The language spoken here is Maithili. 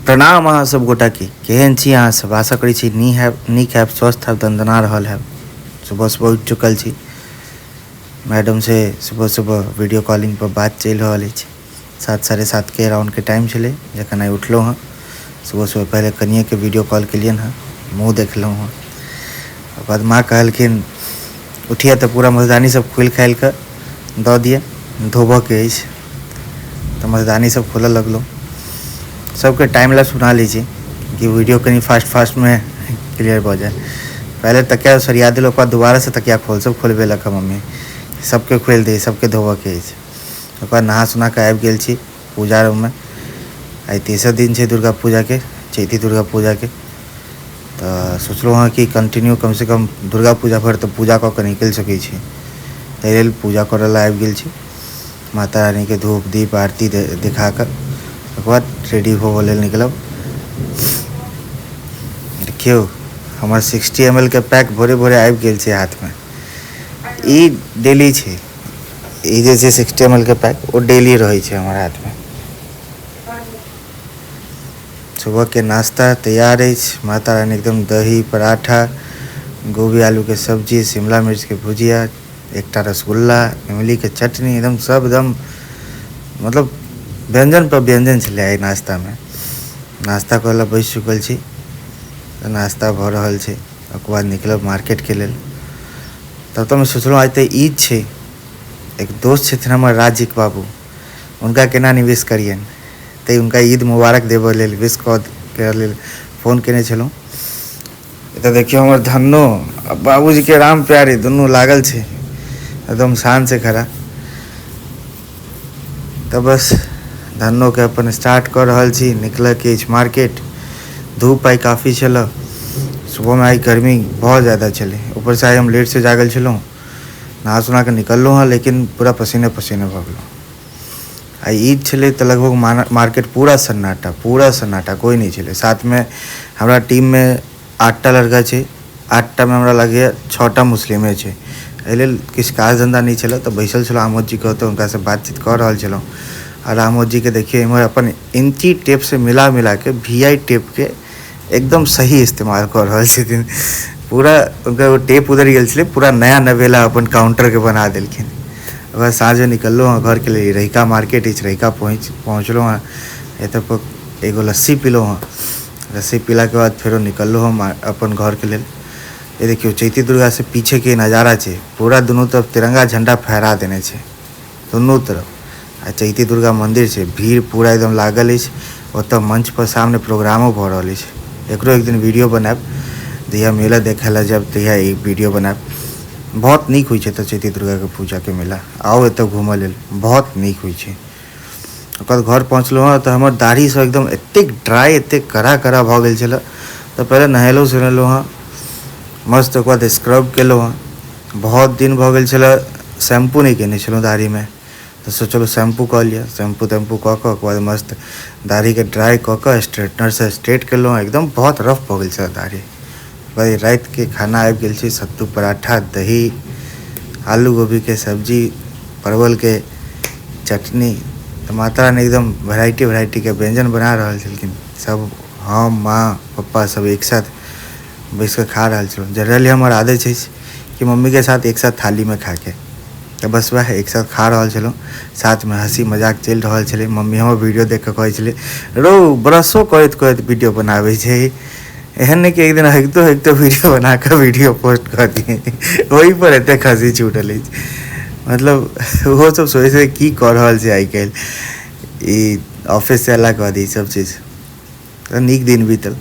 प्रणाम अहाँ सब गोटा के। केहन छी अहाँ सब? आशा करै छी नीक हैब, स्वस्थ हैब, दनदना रहल हैब। सुबह सुबह उठि चुकल छी। मैडम से सुबह सुबह वीडियो कॉलिंग पर बात चलि रहल अछि। 7 7:30 के अराउंड के टाइम छलै जखन आइ उठलहुँ हँ। सुबह सुबह पहिले कनिएके वीडियो कॉल केलियनि हँ, मुँह देखलहुँ हँ। ओकर बाद माँ कहलखिन उठिए तऽ पूरा मच्छरदानी सब खोलि खालि कऽ दऽ दिअ, धोबऽके अछि। तऽ मच्छरदानी सब खोलऽ लगलहुँ। सबके टाइम लैप्स बना लै छी कि वीडियो कनि फास्ट फास्टमे क्लियर भऽ जाय। पहिले तकिया सरिया देलहुँ, ओकर बाद दोबारासँ तकिया खोल सब खोलबेलक हँ मम्मी। सबके खोलि दही, सबके धोबऽके अछि। ओकर बाद नहा सोना कऽ आबि गेल छी पूजा रूममे। आइ तेसर दिन छै दुर्गा पूजाके, चैती दुर्गा पूजाके। तऽ सोचलहुँ हँ कि कंटिन्यू कमसँ कम दुर्गा पूजा भरि तऽ पूजा कऽ कऽ निकलि सकै छी। ताहि लेल पूजा करऽ लए आबि गेल छी। माता रानीके धूप दीप आरती देखा कऽ ओकर बाद रेडी होबऽ लेल निकलब। देखियौ हमर 60 ml के पैक भोरे भोरे आबि गेल छै हाथमे। ई डेली छै, ई जे छै 60 ml के पैक ओ डेली रहै छै हमर हाथमे। सुबहके नाश्ता तैयार अछि। माता रानी एकदम दही पराठा, गोभी आलूके सब्जी, शिमला मिर्चके भुजिया, एकटा रसगुल्ला, इमलीके चटनी, एकदम सब एकदम मतलब व्यंजन पर व्यंजन छलै आइ नाश्तामे। नाश्ता करै लए बैसि चुकल छी। तऽ नाश्ता भऽ रहल छै। ओकर बाद निकलब मार्केटके लेल। तब तऽ हम सोचलहुँ आइ तऽ ईद छै। एक दोस्त छथिन हमर राजिक बाबू, हुनका केना नहि विश करियनि, तऽ हुनका ईद मुबारक देबऽ लेल, विश कऽ लेल फोन केने छलहुँ। एतऽ देखियौ हमर धन्नो आ बाबूजीके राम प्यारी दुनू लागल छै एकदम शान से खड़ा। तऽ बस धन्नोके अपन स्टार्ट कऽ रहल छी। निकलऽके अछि मार्केट। धूप आइ काफी छलऽ। सुबहमे आइ गर्मी बहुत ज्यादा छलै। ऊपरसँ आइ हम लेटसँ जागल छलहुँ। नहा सोना कऽ निकललहुँ हँ, लेकिन पूरा पसीने पसीने भऽ गेलहुँ। आइ ईद छलै तऽ लगभग मार्केट पूरा सन्नाटा, पूरा सन्नाटा, कोइ नहि छलै। साथमे हमरा टीममे 8टा लड़का छै। 8टामे हमरा लगैए 6टा मुस्लिमे छै। एहि लेल किछु काज धन्धा नहि छलै तऽ बैसल छलहुँ आमोद जीके ओतऽ, हुनकासँ बातचीत कऽ रहल छलहुँ। आओर आमोद जीके देखियौ एम्हर अपन इंची टेपसँ मिला मिलाके VI टेपके एकदम सही इस्तेमाल कऽ रहल छथिन। पूरा हुनकर ओ टेप उधरि गेल छलै, पूरा नया नवेला अपन काउंटरके बना देलखिन। ओकर साँझमे निकललहुँ हँ घरके लेल। रहिका मार्केट अछि, रहिका पहुँचलहुँ हँ। एतऽ पर एगो लस्सी पीलहुँ हँ। लस्सी पीलाके बाद फेरो निकललहुँ हँ अपन घरके लेल। ये देखियौ चैती दुर्गा से पीछे के नजारा छै। पूरा दुनू तरफ तिरंगा झंडा फहरा देने छै दुनू तरफ। आ चैती दुर्गा मंदिर छै, भीड़ पूरा एकदम लागल अछि। ओतऽ मंच पर सामने प्रोग्रामो भऽ रहल अछि। एकरो एक दिन वीडियो बनायब, जहिया मेला देखै लए जायब तहिया एक वीडियो बनायब। बहुत नीक होइ छै एतऽ चैती दुर्गाके पूजाके मेला। आउ एतऽ घूमऽ लेल, बहुत नीक होइ छै। ओकर बाद घर पहुँचलहुँ हँ तऽ हमर दाढ़ी सब एकदम एतेक ड्राई, एतेक कड़ा कड़ा भऽ गेल छलै। तऽ पहिले नहेलहुँ सोनेलहुँ हँ मस्त, ओकर बाद स्क्रब केलहुँ हँ। बहुत दिन भऽ गेल छलै शैम्पू नहि केने छलहुँ दाढ़ीमे, तऽ सोचलहुँ शैम्पू कऽ लिअ। शैम्पू तैम्पू कऽ कऽ ओकर बाद मस्त दाढ़ीके ड्राई कऽ कऽ स्ट्रेटनरसँ स्ट्रेट केलहुँ हँ। एकदम बहुत रफ भऽ गेल छलै दाढ़ी। वही रातिके खाना आबि गेल छै, सत्तू पराठा, दही, आलू गोभीके सब्जी, परवलके चटनी। तऽ माता रानी एकदम वेराइटी वेराइटीके व्यञ्जन बना रहल छलखिन। सब हम, माँ, पप्पा सब एक साथ बैस कऽ खा रहल छलहुँ। जनरली हमर आदत छै कि मम्मीके साथ एक साथ थालीमे खाके, तऽ बस वएह एक साथ खा रहल छलहुँ। साथमे हँसी मजाक चलि रहल छलै। मम्मी हमर वीडियो देख कऽ कहै छलै, रौ ब्रशो करैत करैत वीडियो बनाबै छै, एहन नहि कि एक दिन हगितो हगितो वीडियो बना कऽ वीडियो पोस्ट कऽ दिए। ओहिपर एतेक हँसी छूटल अछि। मतलब ओहो सब सोचै छै की कऽ रहल छै आइ काल्हि, ई ऑफिससँ अयलाके बाद ई सब चीज। तऽ नीक दिन बीतल।